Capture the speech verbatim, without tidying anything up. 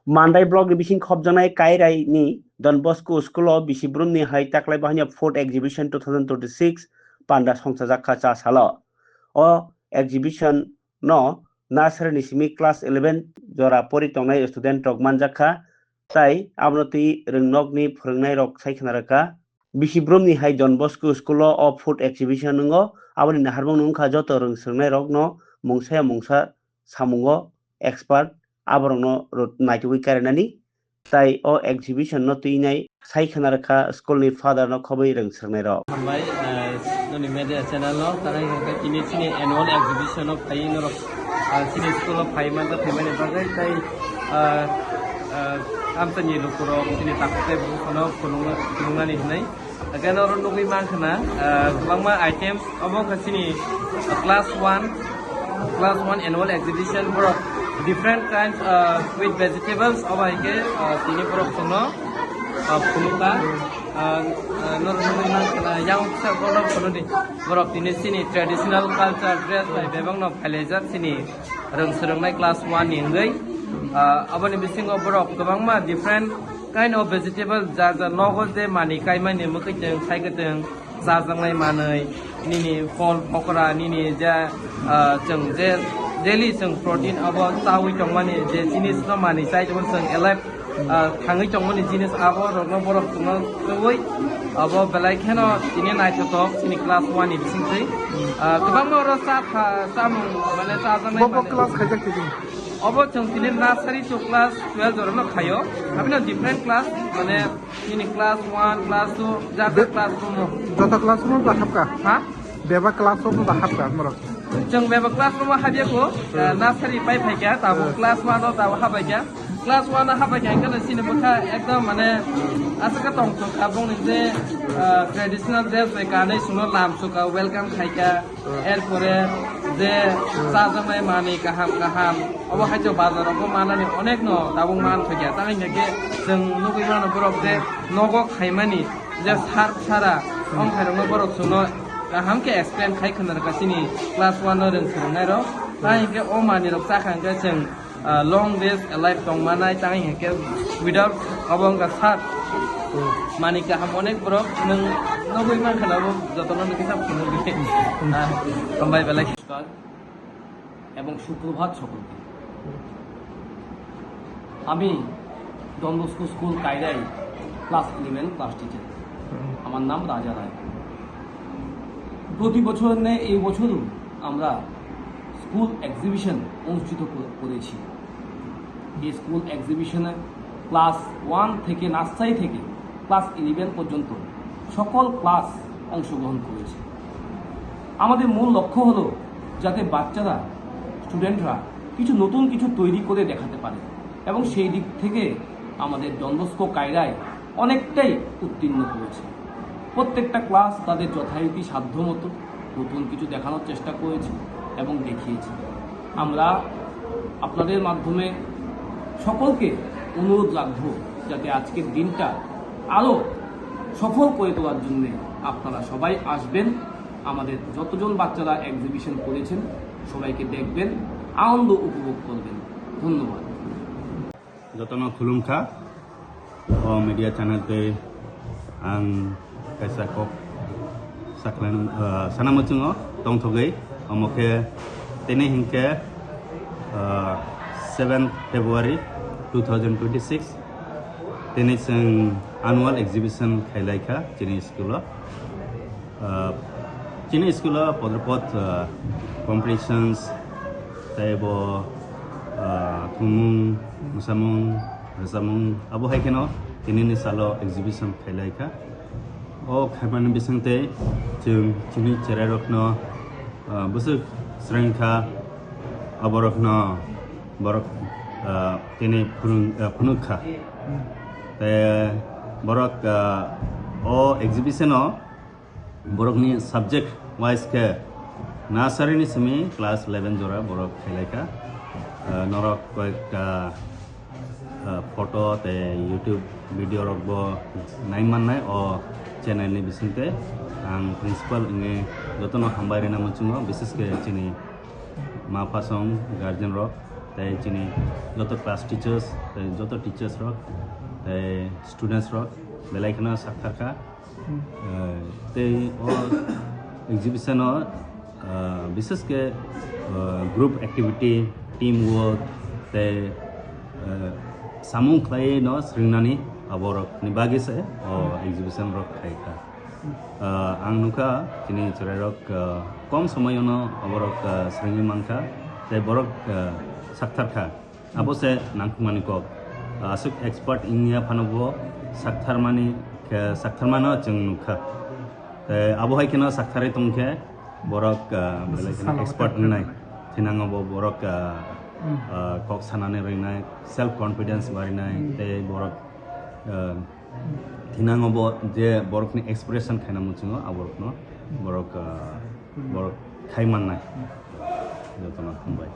Mandai block ni bising khopjaknai Kairai ni Don Bosco school o bisi brumni hai taklai bahai food exhibition two thousand twenty-six panda songchajak kha cha salo. O exhibition no nursery ni simi class eleven jora pori tongnai student rok manjak kha, tai abono twi rwngnokni phwrwngnai rok sai khna rwkha. Bisi brumni hai Don Bosco school o o food exhibition wngo, aboni naharmung wngkha joto rwng swrwngnai rokno mungsa ya mungsa samungo expert aborokno ro-, naitugwi kairanani. Tai o exhibition no twinai sai khna rwkha school ni father no khobwi rwng swrwngnai rok. Hambai, eh, noni media channel no, tara hingke tini chini annual exhibition no phai norok, ah, chini school o phai manta phai mani bagwi tai, ah, ah, amchani lukurok chini takhuk tei bukhuk phano phunukna-, phunuknani hinwi. Again, oro nugwi mankha na, ah, kwbangma items, obo wngkha chini, ah, class one, class one annual exhibition, borok different kinds, ah, with vegetables, obo hai khe, ah, tini borok chwngno, ah, phunukha. Ah, ah, norok nugwi mankha na, yang kisa borok phunukdi, borok tini chini traditional culture dress bai bebakno phailaijak chini rwng swrwngnai class one ni wngwi. Ah, aboni bisingo borok kwbangma different kind of vegetable, ja ja nogo je mani kaimani mwkhwtwng, khaikwtwng, chajaknai manwi, nini phol phokra, nini je, ah, chwng je daily chwng protein abo chawi tongmani je jinis no mani chai tongmani chwng alive, ah, thangwi tongmani jinis abo rokno borok chwngno twiwi abo belai kheno tini naithothok chini class one ni bisingtwi. Ah, kwbangma oro cha kha, chamung mane chajaknai Bo bo manwi. Class khaijak tini? Obo chwng tini nursery to class twelve jora no khaio. Abino different class, mane nini class one, class two, ja ja Be-, class room o. Jota class room o da hapka? Ha? Beba class room o da hapka norok? Chwng beba class room o habya ko, eh, nursery pai phaikya, tabo Eh. Class one o tabo habaikya. Class one o habaikya hwnkhe chini bwkha ekdom mane aswk khe tongthok kha, bongni je, eh, traditional dress bai kanwi chwngno lam sukha, welcome khaikha. Erpore je chajaknai manwi kaham kaham, obo hai je bazar rogo manani onek no tabuk man thokya. Tamo hingkha khe chwng nugwi mano borok je nogo khaimani je sar sara, ong khairokno borok chwngno kaham khe explain khai khna rwkha chini class one no rwng swrwngnai rok. Tamo hingkhe o manwi rok chakha hingkhe chwng ah, long days alive tongmanai tang hingke without obo wngkha sat. Mani kaham onek borok nwng nugwi mankha na bo jotono nugwi sa phunugwi. Ah, hambai belai. নমস্কার এবং সুপ্রভাত সকলকে। আমি Don Bosco school কাইরাই class eleven class teacher. আমার নাম রাজা রায়। প্রতি বছর ন্যায় এই বছরও আমরা স্কুল এক্সিবিশন অনুষ্ঠিত করে-, করেছি। এই স্কুল এক্সিবিশনে ক্লাস ওয়ান থেকে, নার্সারি থেকে ক্লাস ইলেভেন পর্যন্ত সকল ক্লাস অংশগ্রহণ করেছে। আমাদের মূল লক্ষ্য হলো যাতে বাচ্চারা, স্টুডেন্টরা কিছু নতুন কিছু তৈরি করে দেখাতে পারে এবং সেই দিক থেকে আমাদের ডন বস্কো কায়রায় অনেকটাই উত্তীর্ণ করেছে। প্রত্যেকটা ক্লাস তাদের যথারীতি সাধ্যমতো নতুন কিছু দেখানোর চেষ্টা করেছে এবং দেখিয়েছে। আমরা আপনাদের মাধ্যমে সকলকে অনুরোধ রাখব যাতে আজকের দিনটা আরও সফল করে তোলার জন্যে আপনারা সবাই আসবেন। আমাদের যতজন বাচ্চারা এক্সিবিশন করেছেন সবাইকে দেখবেন, আনন্দ উপভোগ করবেন। ধন্যবাদ। Jotono khulumkha. O media channel tei ang kaisa kok sakhlai, ah, sana muchungo tongthogwi, omo khe tini hinkhe, ah, seven February two thousand twenty-six, tini chwng annual exhibition khailaikha chini school o. Ah, chini school o podropod, ah, competitions, tei bo, ah, thumung, mwsamung, rwchapmung, abo hai kheno tinini salo exhibition khailai kha. O khaimani bising tei chwng chini cherairokno, ah, bwswk swrwng kha, aborokno borok, ah, tini phwrwng-, ah, phunuk kha. Tei borok, ah, o exhibition o borokni subject wise khe nursery ni simi class eleven jora borok khailai kha. Ah, norok koyekta, ah, photo tei YouTube video rok bo nai mannai o channel ni bising tei. Ang principal wngwi jotono hambai rwna muchungo, bises khe chini ma phasong guardian rok. Tei chini joto class teachers, tei joto teachers rok, tei students rok belai kheno sakthar kha. Eh, tei o exhibition o, eh, bishesh khe, eh, group activity, team work, tei, eh, samung khlai no swrwngnani aborok ni bagwi se o exhibition rok khai kha. Ah, ang nukha chini chwrairok, ah, kom somoyono aborok, ah, swrwngwi mankha, tei borok, ah, sakthar kha. Abo se nangkukmani kok. Ah, aswk expert wngya phano bo saktharmani khe, saktharmano chwng nukha. Tei abo hai kheno saktharwi tongkhe borok, ah, belai kheno expert wngnai. Thinango bo borok, ah, ah, kok sanani ringnai, self confidence barinai, tei borok, ah, thinango bo je borokni expression khaina muchungo, aborokno borok, ah, borok khai mannai. Jotono hambai.